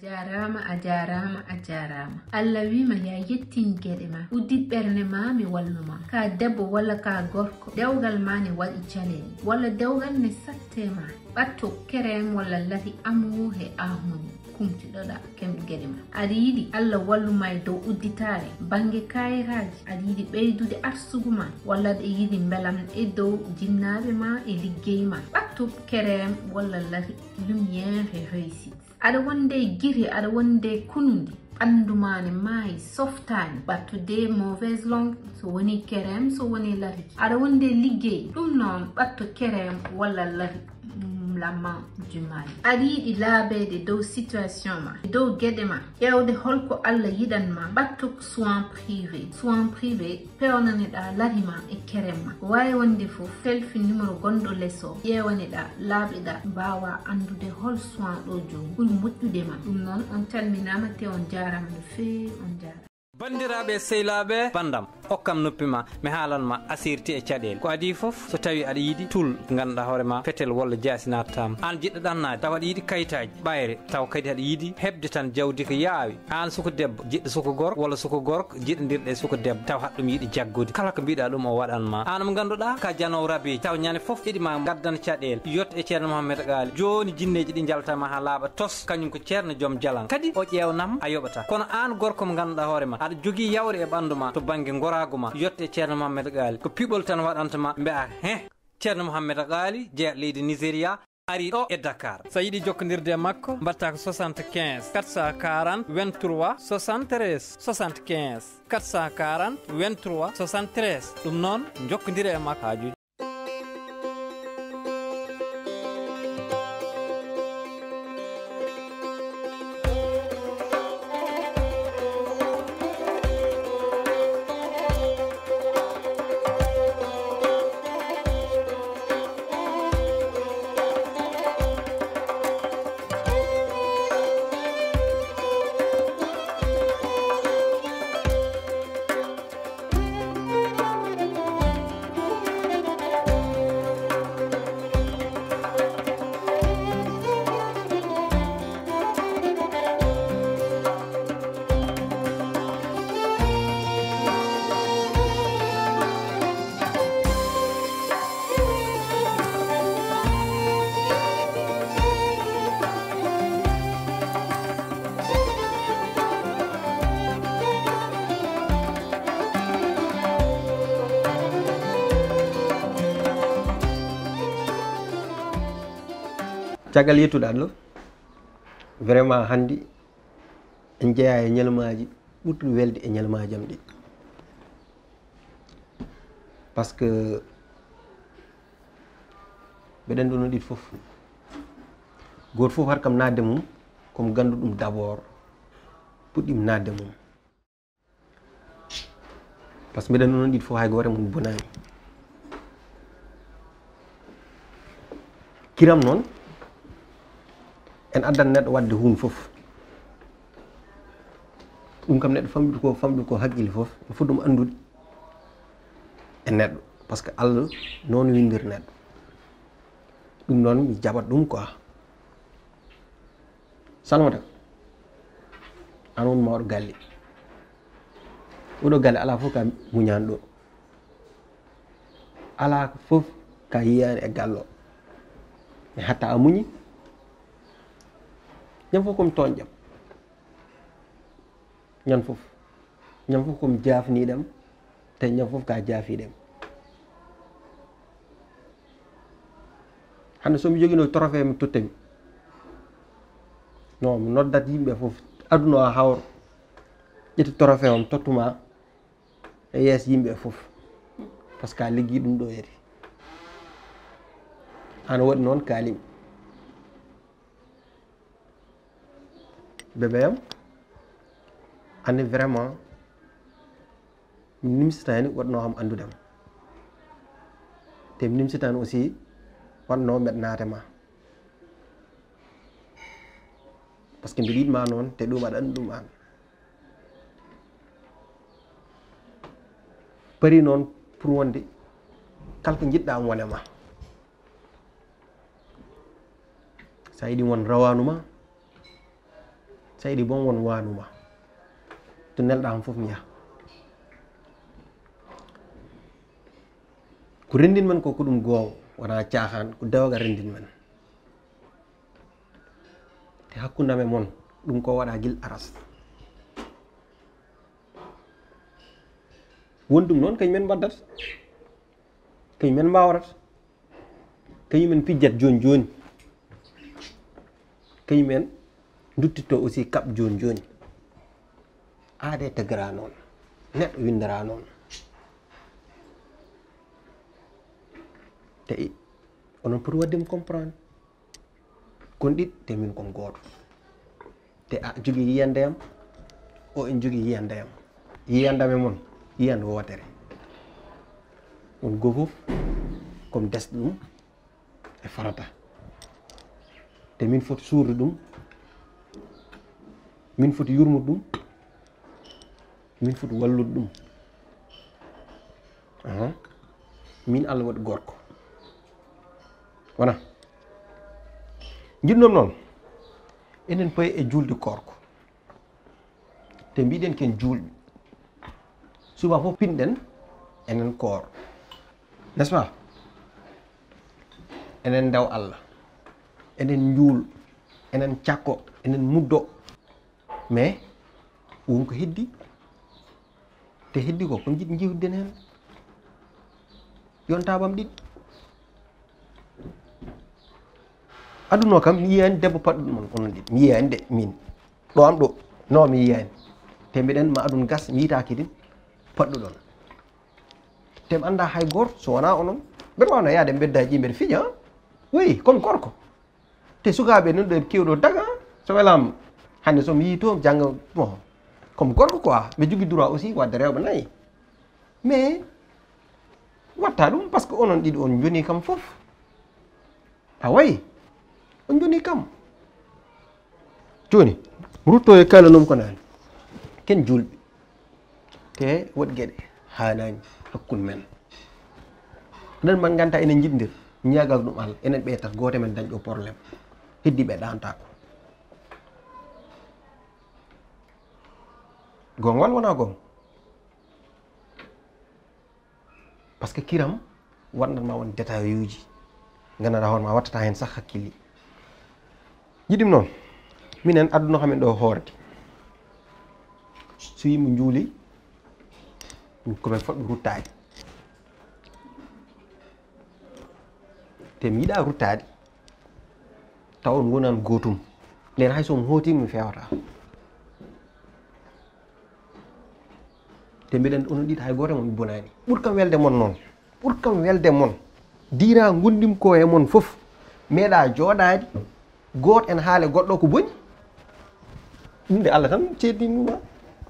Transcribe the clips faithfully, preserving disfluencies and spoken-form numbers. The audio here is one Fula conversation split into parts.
Jaaraama, a jaaraama, a jaaraama. Allah wiima ya yettin geɗe ma. Uddit ɓernde ma, mi wallu ma. Ka debbo walla ka gorko, dewgal ma ne waɗi caɗeele. Walla dewgal ne satte ma. Ɓatto kerem walla lati amu he ahuni. Kumtiɗoɗa kem geɗe ma. Aɗa yiɗi Allah wallu ma e dow udditaare bannge kayitaaji. Aɗa yiɗi ɓeydude arsugu ma. Walla aɗa yiɗi mbelam e dow jinnaaɓe ma e liggey ma. Ɓatto kerem walla lati lumière et réussite. Aɗa wonde giri, aɗa wonde kunundi, ɓanndu ma ne maayi, softaani, ɓatto de mauvaise langue, so woni kerem, so woni lariki. Aɗa wonde liggey, ɗum noon ɓatto kerem walla lari, mm, la main du mal. Aɗa yiɗi laabeede dow situation ma, dow geɗe ma, ƴeewde holko Allah yiɗan ma, ɓatto soin privé. Soin privé, pewnane-ɗaa lari ma e kerem ma. Ko waawi wonde fof, selfi numéro gonɗo les o, ƴeewani-ɗaa, laaɓi-ɗaa, mbaawaa anndude hol soin ɗo jooni ɓuri moƴƴude ma. Ɗum noon, on calminaama te on njaaraama no feewi, on njaaraama. Banndiraaɓe e sehilaaɓe, banndam, okkam noppi ma, mi haalan ma asirti e caɗeele. Ko adii fof, so tawii aɗa yiɗi tul, ngannduɗaa hoore ma, fetel walla jaasi naatataa ma. Aan jiɗɗo ɗannaade, tawa aɗa yiɗi kayitaaji, ɓayre, tawa kadi aɗa yiɗi heɓde tan jawdi ko yaawi. Aan suka debbo, jiɗɗo suka gorko, walla suka gorko, jiɗondirɗo e suka debbo, taw haɗa ɗum yiɗi jaggude. Kala ko mbiɗa ɗum o waɗan ma. Aan mo ngannduɗaa ka janoowo rabiiji, taw ñande fof iɗi ma gaddan caɗeele. Yetto e Ceerno Mohammed Gaali. Jooni jinneeji ɗi njalta ma haa laaɓa tos, kañum ko Ceerno joom jalan. Kadi o ƴeewnam a yoɓata. Kono aan gorko mo ngannduɗaa hoore ma, aɗa jogii yawre e ɓanndu ma to bannge ngoraagu ma. Yetto e Ceerno Mohammed Gaali. Ko piɓol tan waɗanta ma, mbi'a heh. Ceerno Mohammed Gaali, jeya leydi Nigeria, ari ɗo e Dakar. So a yiɗi jokkondirde e makko, mbaɗtaa ko soixante-quinze, quatre cent quarante, vingt-trois, soixante-treize, soixante-quinze, quatre cent quarante, vingt-trois, soixante-treize. Ɗum noon, njokkondire e makko haajuuji. Caggal yettude Allah, vraiment hannde en jeyaa e ñalawmaaji ɓurɗi welde e ñalawmaaji am ɗi. Parce que mbeɗen ɗo no ɗiɗi fof. Gooto fof har kam naatde mum, komo gandu ɗum d'abord puɗɗim naatde mum. Parce que mbeɗen ɗo no ɗiɗi fof hay gooto e mum bonaani. Kiram noon, en addan neɗɗo waɗde huunde fof. Ɗum kam neɗɗo famɗi ko, famɗi ko haqqille fof, no foti ɗum anndude e neɗɗo. Parce que Allah noon winndiri neɗɗo. Ɗum noon mi jaɓat ɗum quoi. Salmata, an woni mawɗo galle. Oɗo galle alaa fof ka muñaani ɗo. Alaa fof ka yiyaani e gallo. Mais hatta a muñi. Ñande fof komi tooñƴam. Ñande fof. Ñande fof komi jaafniiɗam. Te ñande fof ka jaafiiɗam. Hannde so mi jogiino trophée mi tottami. Non, mi noddat yimɓe fof. Aduna o hawro. Ƴetti trophée o mi tottuma. E yeeso yimɓe fof. Parce que a liggii ɗum ɗo yeri. An waɗi noon kaalim. Bébé am, anni vraiment, mi nimsitaani waɗnoo kam anndude am. Te mi nimsitaani aussi waɗnoo mbeɗa naate ma. Parce que mbiɗa yiɗ ma noon, te ɗum aɗa anndi ɗum aan. Pari noon pour wonde kala ko njiɗɗa am wone ma. So a yiɗi won rawaanu ma, Seydi bon won waanuma. To nelɗa am fof mi yaha. Ko renndin men ko, ko ɗum goowo, wonaa caaxaan, ko dewgal renndin men. Te hakkunde am e mon, ɗum ko waɗa gila aras. Won ɗum noon, kañum en mbaddata, kañum en mbaawrata, kañum en pijjat jooni jooni, kañum en nduttitto aussi kaɓ jooni jooni. Aade tagira noon, neɗɗo winndora noon. Te i-, onon poti waɗde mo comprendre. Kon ɗiɗ, te min kon gooto. Te a jogii yiyande am, o en jogii yiyande am. Yiyande am e mon, yiyande wootere. On goo fof, comme des ɗum e farata. Te min foti suurde ɗum, min foti yurmude ɗum, min foti wallude ɗum. Ahan. Min Allah waɗi gorko. Wona? Njiɗnoo-mi noon, enen payi e juulde koorko. Te mbiɗen ken juulɓe. Suba fof pinɗen, enen koor. N'est-ce pas? Enen ndew Allah. Enen njuul. Enen cakko. Enen muddo. Mais won ko heddi. Te heddi ko, ko jiɗ jiwden heen. Yontaabam ɗiɗi. Aduna o kam, mi yiyaani debbo paɗɗuɗo mon, onon ɗiɗi. Mi yiyaani de, min. Ɗo am ɗo, no mi yiyaani. Te mbiɗen ma adun gas, mi yitaaki din, paɗɗuɗon. Te mi annda hay gooto, so wonaa onon. Mbeɗa waawna yaade mbeddaji ɗi mbeɗa fija, ah. Oui, comme gorko. Te sukaaɓe noon ɗo e keewɗo daga, so welaama. Hannde so mi yii to, jannga, bon, comme gorko quoi, mbeɗa jogii droit aussi waɗde rewɓe nayi. Mais, watta ɗum, parce que onon ɗiɗo on njoni kam fof. A wayi, on njoni kam. Jooni, rutto e kala noon ko nani. Ken juulɓe. Te woɗ geɗe haalaani hakkunde men. Enen man nganta enen njiɗndir, ñaagal ɗum Allah, enen ɓe tati, gooto men dañ ɗo problème. Heddi ɓe ɗaantaako. Goonga walla wonaa goonga? Parce que kiram waɗnat ma won détail uji, nganndanɗaa hoore ma wattata heen sah hakkille. Jiɗim noon, minen aduna hamin ɗo hoorde. So yimɓe njuuli, ko men fotɓe ruttaade. Te mi yiɗa ruttaade, taw on ngonan gootum. Nden hay so mi hooti, mi fewata. Te mbiɗen onon ɗiɗi hay gooto e mon bonaani. Ɓur kam welde mon noon. Ɓur kam welde mon. Dira ngondim ko e mon fof. Meeɗa jooɗaade. Gooto en haale goɗɗo ko boni. Ɗum de Allah tan ceedinuma.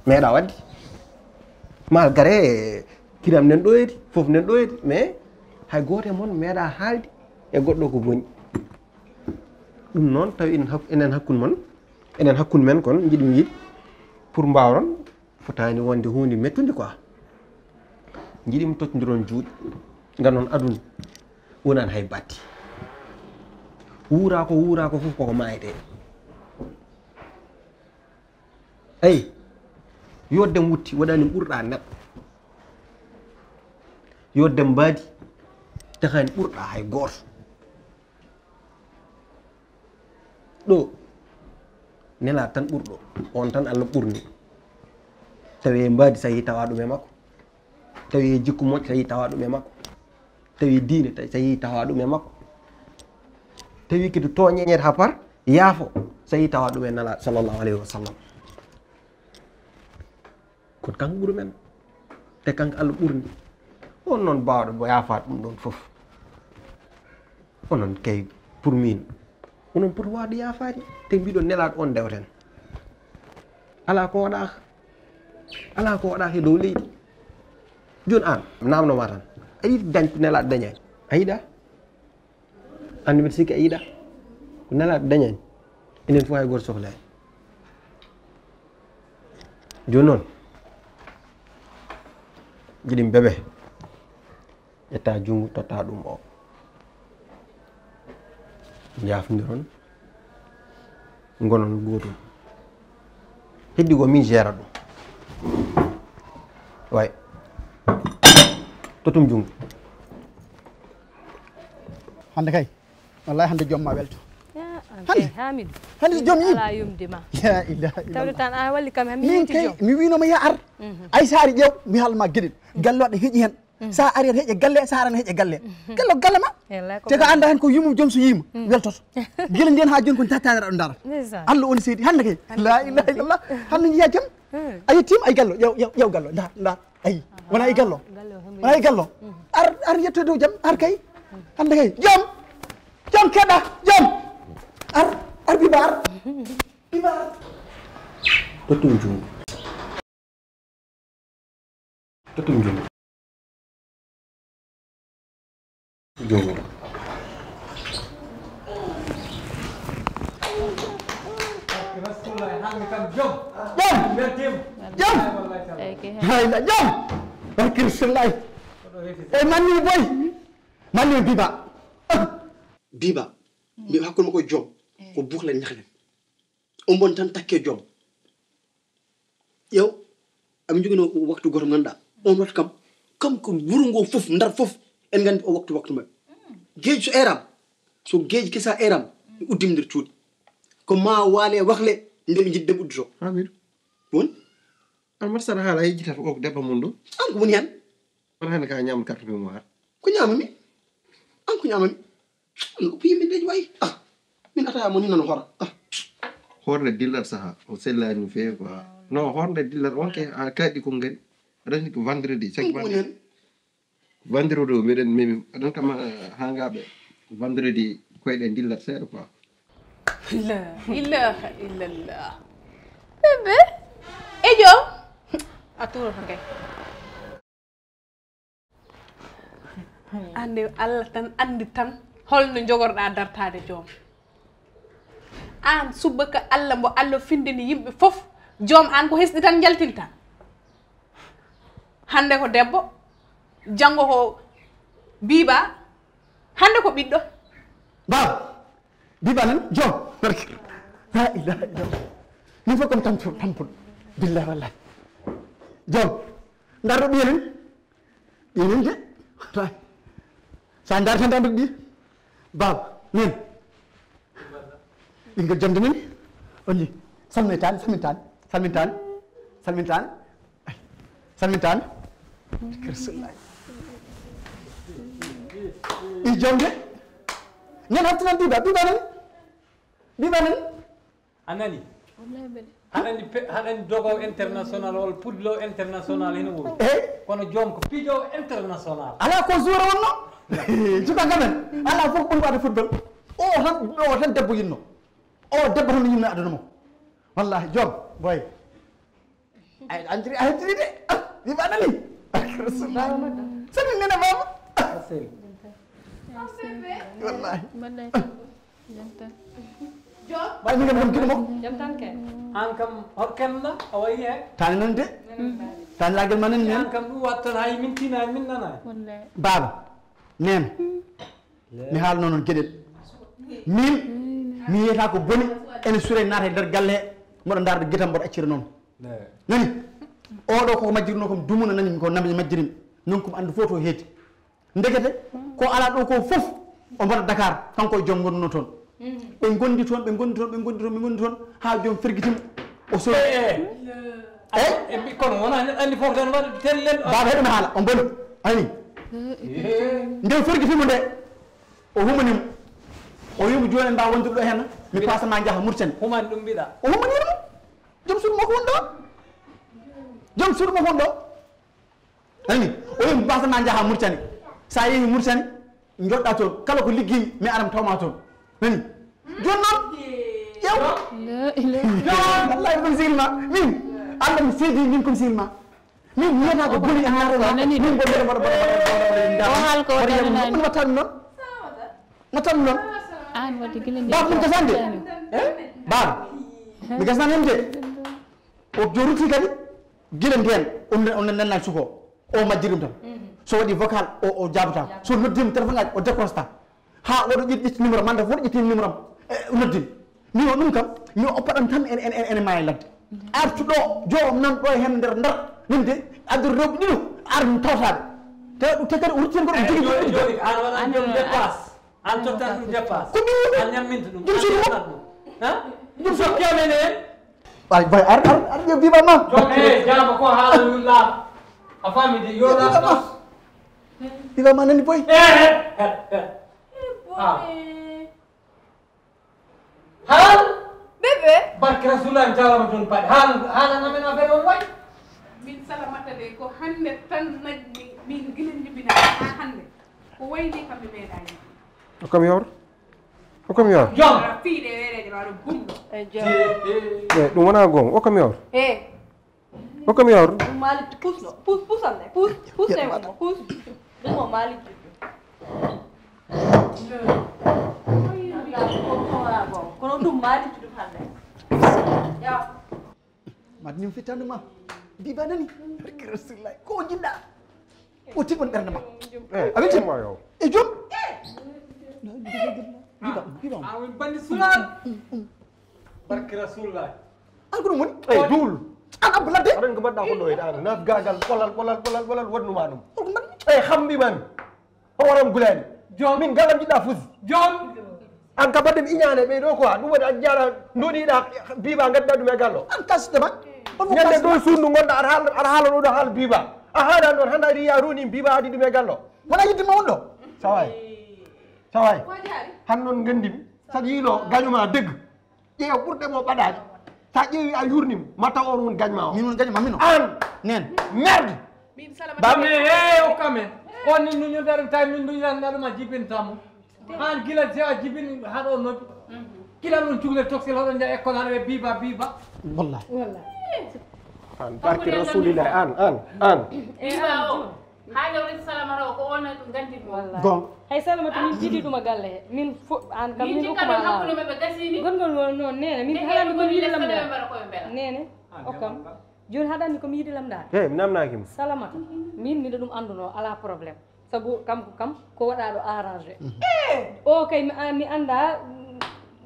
Meeɗa wadde. Malgré kiram nen ɗoyde, fof nen ɗoyde, mais hay gooto e mon meeɗa haalde e goɗɗo ko boni. Ɗum noon tawi en hak-, enen hakkunde mon, enen hakkunde men kon, njiɗmi yiide pour mbawron, fotaani wonde huunde mettunde quoi. Njiɗmi tottondiron juuɗe, ngam noon aduna wonani hay batti. Wuura ko wuura ko fof koko maayete. Eyi, yo dem wutti, waɗani ɓurɗa neɗɗo. Yo dem mbaadi, taxani ɓurɗa hay gooto. Ɗo, nela tan ɓurɗo, on tan Allah ɓurni. Tawi mbaadi so yi tawa ɗum e makko. Tawi jikku moƴƴo, tawi tawa ɗum e makko. Tawi diine, tawi, tawi tawa ɗum e makko. Tawi kadi tooñeeñeede haa far, yaafo, so yi tawa ɗum e Nala sallallahu alayhi wa sallam. Kono kanko ɓuri men. Te kanko Allah ɓurni. On noon baawɗo mo yaafaade ɗum ɗoon fof. Onon kay, pour min, onon poti waawde yaafaade. Te mbiɗon nelaaɗo on ndewten. Alaa ko waɗaaka. Alaa ko waɗaaka e dow leydi. Jooni aan, naamno ma tan. A yiɗi dañ ko nelaaɗo dañaani. A yiɗaa? Aan mbiɗa sikki a yiɗaa. Ko nelaaɗo dañaani. Enen fof hay gooto sohlaani. Jooni noon, jiɗim bebe. Ƴetta junngo, totta ɗum o. Njaafndiron, ngonon gootum. Heddi ko min gérata ɗum. Way. Tottum junngo. Hannde kay. Wallahi hannde joom ma welto. Ya, an Hannde. Kay Hamidou. Hannde so joom yiima. Ala yumde ma. La ilaha illallah. Tawde tan a walli kam, mi Min yiiti kay, joom. Mi wiinoma ya ar. Mhm. Ay saari ƴeew, mi haalma geɗel. Galle waɗa heƴi hen. Sa ari aɗa heƴa galle, sa arani heƴa galle. Galle ko galle ma. Wallahi ko te ko galle. Anda hen ko yumum joom so yiima, weltoto. Gila nden ha joni ko tattane aɗa dara. Ndeysaan. Allah woni seydi hannde kay. La ilaha illallah. Hannde jiya jam. Hmm. A yettima ay gallo, ƴeew, ƴeew, ƴeew gallo. Nda, nda. Ay, wona ay gallo. Gallo hembo Wona ay gallo. Ar, ar yetto dow jam, ar kay. Hannde kay. Jom. Jom keɗa, jom. Ar, ar biba ar. Biba ar. Tottum junngo. Tottum junngo. Junngo. Rasulullahi, hannde kam jom. Jom. Weltiima. Jom. Wallahi, wallahi, taala. Eyi, ke heen. Hayla, jom. Barke Rasulullahi. Ko ɗo weeti. E manni boy. Manni biba. Biba. Mbiɗa hakkunde makko e joom. Ko bukla ñahlen. On mbon tan takke joom. Ƴeew, amin njogino waktu gooto mo ngannduɗaa. On waktu kam, kam ko wuro ngo fof, Ndar fof, en nganndi o waktu, waktu maɓɓe. Geeji so eerama, so geeji kesa eerama, ɓe uddima nder cuuɗi. Ko ma waale wakle, nde ɓe njiɗi debbo uddoto. Hamidou. Won? An mbaɗa saɗa haala yejjitata o ko debbo mum ɗo? An ko woni hen? Wona hannde ka ñaamde carte mémoire. Ko ñaamami? An ko ñaamami? An ko yimɓe ndeji wayi. Ah, min ataya mo ni nana hora. Ah. Hoorde dillat saha, o sellaani no feewi quoi. Non, hoorde dillat, on ke a kaaɗi ko ngari. Aɗa anndi ko vendredi, chaque An ko woni vendredi. Hen? Vendredi o, mbiɗen memi, aɗa anndi kam, eh, hangaaɓe. Vendredi, koyɗe dillat seeɗa quoi. La ilaha illallah. Bébé, e joom? A tuurata kay. Annde Allah tan anndi tan holno jogorɗaa dartaade joom. Aan subaka Allah mbo Allah findini yimɓe fof, joom aan ko hesɗi tan njaltinta. Hannde ko debbo, janngo ko biiba, hannde ko ɓiɗɗo. Baaba, biiba nan joom. Barke. La ilaha illallah. Min fof kam tampol, tampol. Billahi wallahi. Joom. Ngar ɗo ɓiye nan. Ɓiye nan de. Tay. Sa ngar tan ngar ɗo ɓiye. Baaba, nen. Ɓinngel jom de nani. On ni. Salmintani, salmintani, salmintani, salmintani. Ay, salmintani. Rasulullahi. Ɓi jom de. Nen hattinan biiba, biiba nan. Biiba nan. A nani? Wallahi mbeɗe. Haɗani pe-, haɗani dogo international, walla pudlo international hino wuro. Eh? Kono joom ko pijo international. Ala ko zuura wonno. Cuka gamen. Ala fof ko ɓuri waɗde football. O tan, o tan debbo yinno. O debbo tan yinno aduna mo. Wallahi joom, boy. Ay, a heddiri, a heddiri de. Ah, mi ɓaɗani. Barke Rasulullah. Sabi nena baba. Wallahi. Mbaɗɗa e jam. Jam tan. Ɓay mi kam ɗum kiɗo mo. Jam tan kay. An kam hol kenɗa a wayi he? Tani nan de. Tani lagel ma nan. An kam ɗum wattan hay min tina min nana. Wallahi. Baba. Nena. Mi haalno noon geɗel. Min, mi yiyata ko boni, ene sure naata e nder galle he, mboɗo ndaarde gitam mboɗo accira noon. Nani? Oɗo koko majjirno kam dumuna nani ko namde majjirim. Noon ko mi anndu fof to heedi. Ndekete, ko ala ɗo ko fof, o mbaɗa Dakar, kanko e joom ngonduno toon. Ɓe ngondi toon, ɓe ngondi toon, ɓe ngondi toon, ɓe ngondi toon, haa joom fergitimo. O sori. Eh, eh. Eh? E mbi-, kono wona neɗɗo anndi fof tan waɗa tellen. Baaba heɗo mi haala, on boni. Ayni. Eh. Nde o fergitimo nde, o humanimo. O wiimo jooni en mbaawa wondude ɗo henna. Mi paasa ma njaha Mauritanie. Human ɗum mbiɗa. O humanimo. Joom suudu makko woni ɗo. Joom suudu makko woni ɗo. Anni, o wiimo paasa ma njaha Mauritanie. Sa yehi Mauritanie, joɗɗa toon. Kala ko liggi mi aram tawma toon. Nani? Jooni noon, ƴeew. La ilaha. Wallahi ɗum sihil ma. Min, Allah mi seedi min kon sihil ma. Min mi yiyata ko boni e naata. Nani? Min mboɗo mboɗo mboɗo mboɗo mboɗo mboɗo. O haal ko waɗa tan nani? Ɗum watta ɗum noon. Watta ɗum noon. An waɗi gila ndi. Baaba ɗum gasande. Eh? Baaba. Mi gasnani hen de. O jo rutti kadi, gila ndeen, on, on nannal suko, o majji ɗum tan. So waɗi vocal, o, o jaabata. So noddima téléphone ngaji, o décrochata. Ha oɗo ƴetti, ƴetti numéro, manda fof ƴetti numéro am. E, o noddima. Mi o ɗum kam, mi oppa ɗam tan ene, ene, ene, ene maayi ladde. Artu ɗo, joom nan ɗo e hen nder ndar. Min de, addu rewɓe ɗiɗo, ar min tawtaade. Te ɗum te kadi o rutti hen ko ɗum jogii ɗo e joni, an waɗan joom dépasse. An tottan ɗum dépasse. Ko ɗum woni? An ñamminta ɗum. Ɗum sunu mo. Ha? Ɗum so kemene. Ay, bay, ar, ar, ar, yo biba ma. Joom, eh, jaaba ko haala yulla. A faami de, yo la. Biba ma nani boy. Eh, eh, eh, eh. Ah. Hal? Bébé? Barke Rasulullah, en tawama toon paɗe. Hal, hal an amen affaire on way? Min Salamata de, ko hannde tan najmi, min gila njibina haa hannde. Ko wayni kam mi meeɗaani. Ko kam yor? Ko kam yor? Jom. Fiiɗe weereeje ma ɗo bumɗo. Eh, jom. Eh, ɗum wonaa goonga. O kam yor? Eh. Hokka mi yawro. Ɗum Malik, puus ɗo. Puus, puusam ne. Puus, puus ne mo. Puus. Ɗum o Malik. Kono ɗum Malik ɗum hannde. Ya. Mat nim fittandu ma. Biba nani. Barke Rasulullah. Ko jiɗɗa. O tigi woni ɓernde ma. Eh, a weti? Ɗum ma yaw. E jom. Biba, biba. A woni bandi sulal. Barke Rasulullah. An ko ɗum woni? Ey, duul. An abba ladde? Aɗa ko mbaɗɗa ko ɗo e ɗan. Naf gagal, ɓolal, ɓolal, ɓolal, ɓolal, waɗnuma ɗum. Ko ɗum mbaɗmi? Ey, hambi man. Howaram gulani. Jom. Min galam jiɗɗa fusi. Jom. An ka baɗɗe mi iñane ɓe ɗo quoi. Ɗum waɗi a jara ndoniɗa biba gadda ɗum e gallo. An kasde ma. Ñande ɗo sundu gonɗa aɗa haala, aɗa haala ɗo ɗo haala biba. A haala ɗon hannde aɗa yiya roni biba adi ɗum e gallo. Wona yiddima on ɗo. Saway. Saway. Han noon gandimi. Saɗa yiilo gañuma deg. Ƴeewa ɓurɗe mo ɓaɗaade. Sa ƴeewi a yurnim, ma taw on won gañma o. Min won gañma, min o. An. Nen. Merde. Bam. He, o kamen. On ni nuñu daren tay min duñu nan naduma jibin tamu. Han gila je a jibin haɗo noppi. Kila ɗum cugle toxel hoɗo nja école haɗo ɓe biba biba. Wallahi. Wallahi. An barke Rasulillah, an, an, an. Biba o. Haa yawrita Salamata o, ko on ɗum gandinmi. Wallahi. Gon. Hay Salamata min jiidi ɗum e galle he. Min fo-, an kam min hokkuma hakkunde maɓɓe gasini. Gongol won noon, nene, min haɗani ko mi yiɗi lamndaade. Nene, o kam. Jooni haɗani ko mi yiɗi lamndaade. He, mi namnaaki mo. Salamata, min miɗo ɗum anndunoo, alaa problème. Sabu kam ko kam, ko waɗaaɗo arrangé. O kay mi, mi anndaa,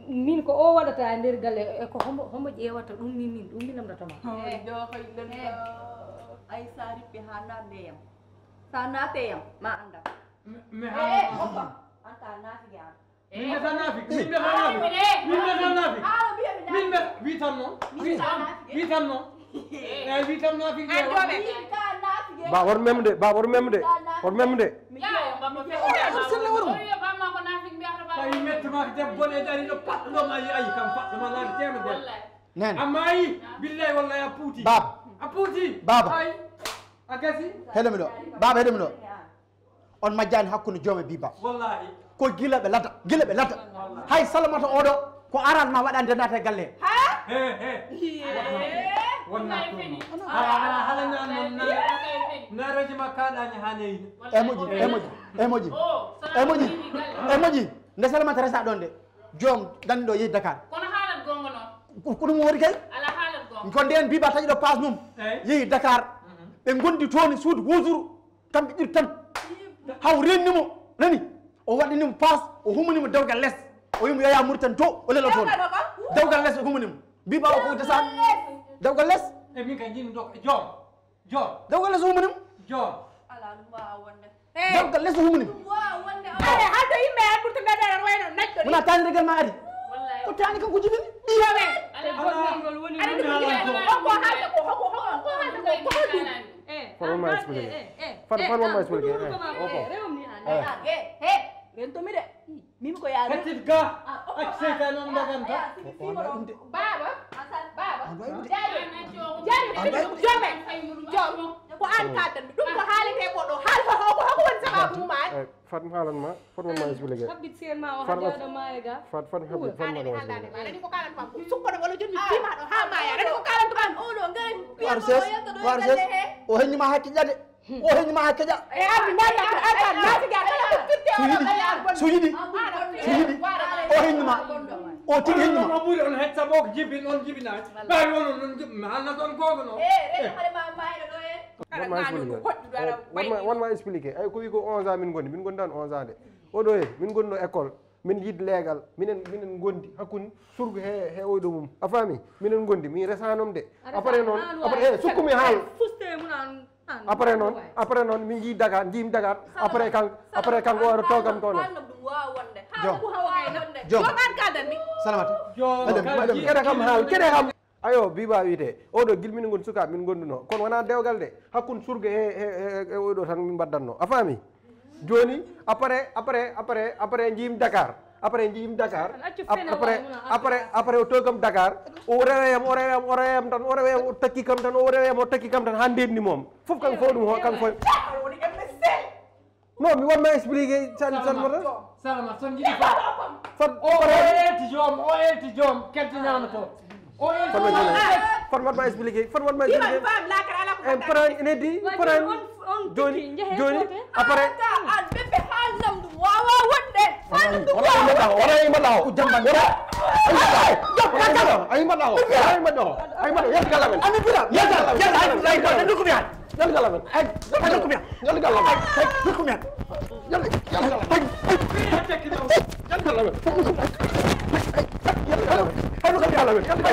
min ko o waɗata e nder galle, e ko hombo, hombo ƴeewata ɗum ni min, ɗum mi lamndata ma. Hoore ɗo koy ɗon ɗo. Ay sa rippi haa naatde yam. Sa naate yam, ma annda. Mi, mi Eh, haala. Hokka. Anta naati ge an. Min mbiyata naafik, min mbiyata naafik. Min mbiyata naafik. Min mbiyata, wi tan noon. Wi tan noon. Wi tan noon. Eh, wi tan naafik. An jooɓe. Wi tan naafik. Ba, won memde, ba, won memde. Won memde. Yaa, baba, fe-, baba, baba, baba, baba, baba, ko naafik mbiyata, baba. Tawi metti ma debbo ne dari ɗo paɗɗo ɗo ma yi ayi kam paɗɗo ma laari temedere. Wallahi. Nen. Amma yi, billahi wallahi a puuti. Baba. A puuti. Baba. Ay. A gasi. Heɗo mi ɗo. Baba, heɗo mi ɗo. On majjaani hakkunde joom e biba. Wallahi. Ko gila ɓe ladda, gila ɓe ladda. Wallahi. Hay Salamata oɗo, ko aran ma waɗande naata e galle. He, he. Wonna ɗum. Ala, ala, hala na, na, na, na reji ma kaɗaani haa leydi. E moƴƴi, e moƴƴi, e moƴƴi. E moƴƴi, e moƴƴi. Nde Salamata resa ɗon de, joom danni ɗo yehi Dakar. Kono haalat gonga noon. Ko, ko ɗum woni kay? Ala haalat gonga. Ko ndeen biba taƴi ɗo paas mum. Eyi. Yehi Dakar. Mhm. Ɓe ngondi toon e suudu wooturu. Kamɓe ɗiɗo tan. Haw renni mo, nani? O waɗini mo paas, o humani mo dewgal les. O yimo yaya Mauritanie to, o lelo toon. Dewgal les o humani mo. Mbi bawa ko desa. Dewgal les. E min ka jini dok, joom. Joom. Dewgal les o humani mo. Joom. Ala ɗum wawa wonde. Dewgal les o humani mo. Ɗum wawa wonde. Are haldo yimɓe an ɓurta ɓe dara wayno najjo ni. Wona tani regal ma ari. Wallahi. Ko tani kanko jibini. Joome. Ala ɗum wawa wonde. Ko haalde ko, ko, ko, ko haalde ko, ko haalde ko. Eh, Fat won ma expliqué. Eh, eh, Fat, eh, Fat won ma ah, expliqué. Ɗum Eh, ko ma, oh, eh, oh. Rewmi an. Eh. Ah, eh, eh. Rentomi de. Mimi ko yaa. Hettit ga. Ah, oh, acc ah, seytaane on ah, daganta. Ah, sigi, sigi, on waɗi ɗum de. Baaba. Asan. Baaba. On waɗi ɗum de. Jaari. Jaari. On waɗi ɗum de. Joome. Joom. Ko an kaldan. Ɗum ko haalete ko ɗo. Haal ko, ko, ko woni sababu mum an? Eh, Fat mi haalan ma. Fat won ma expliqué. Habbit seen ma o Fat hajjaaɗo maayo ga. Fat, Fat habbit, Fat ma expliqué. Nani ko kalan ma. Sukkoɗo wala jonni tima ɗo ha maya. Nani ko kalan to kan. Oɗo ngari. Warses, warses. O heñi ma hakke jade. O heñi ma hakke ja. E ardi mari ko arta naati ga kala ko firti. Sujidi, sujidi, sujidi. O heñi ma. O tigi heñi ma. On ɓuri on hecca bok jibin on jibina. Bari on on jibin ma halna ton gogo no. Eh, rena hare ma mayɗo ɗo e. Won ma expliqué. Won ma, won ma expliqué. Ay ko wi ko onze ans min goni. Min goni tan onze ans de. Oɗo e, min goni ɗo école. Min yiɗi leegal, minen, minen ngondi hakkunde surga he, he oyɗo mum. A faami? Minen ngondi, mi resanom de. Après noon, après, eh, sukkumi haal. Après noon, après noon, min njii Dakar, njiimi Dakar. Après kan, après kanko o ara togam to noon. Jom. Jom. Salamata. Keɗe kam haal, keɗe kam. Ayo, Biba wiyetee. Oɗo gila min ngon sukaaɓe, min ngondunoo. Kono wonaa dewgal de. Hakkunde surga e, e, e, e oɗo tan min mbaɗdatnoo. A faami? Jooni, après, après, après, après njiimi Dakar. Après njiimi Dakar. Après, après, après o towi kam Dakar. O rewa yam, o rewa yam, o rewa yam tan, o rewa yam, o takki kam tan, o rewa yam, o takki kam tan, haa ndenni moom. Fof kanko fof ɗum, ho-, kanko fof. Non, mi wonma expliqué, Sal-, Salmata. Salmata, son jiɗi fa. Fat, o, o elti joom, o elti joom, keltinaama to. O elti fat waɗma, fat waɗma expliqué, fat waɗma expliqué. Em, pran, ene di, pran. Jooni, jooni, après. An bébé, haal lamɗum waawaa wonde. Haal lamɗum waawaa wonde. Wala, wala, wala, wala. Ay, mbaɗa o, ay, mbaɗa o, ay, mbaɗa o, yalti galle amen. Ami bira, yalti galle amen. Yalti galle amen. Yalti galle amen. Ay, ay, nokku mi. Yalti galle amen. Ay, nokku mi. Yalti, yalti galle amen. Ay, ay. Yalti galle amen. Yalti galle amen. Ay, nokku mi. Yalti galle amen. Yalti galle amen.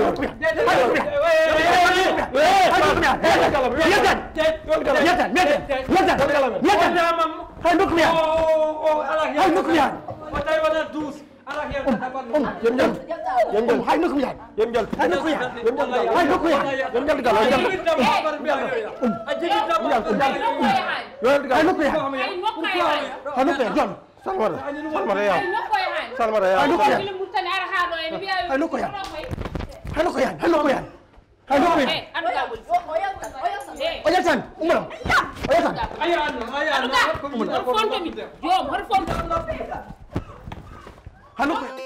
Yalti galle amen. Yalti galle amen. Yalti galle amen. Yalti galle amen. Yalti galle amen. Hay nokku mi. Hay nokku mi. Um, um, yem jal. Yem jal. Um, hay nokku mi yaay. Yem jal. Hay nokku yaay. Yem jal. Hay nokku yaay. Yem jal gal. Yem jal. Um. Yem jal. Hay nokku yaay. Hay nokku yaay. Jom. Salmata. Salmata yaay. Salmata yaay. Hay nokku yaay. Hay nokku yaay. Hay nokku yaay. Hay nokku yaay. Hay nokku yaay. O yaltan. Umma. O yaltan. Umma. Hoto fonto mi. Jom, hoto fonto. Hay nokku yaay.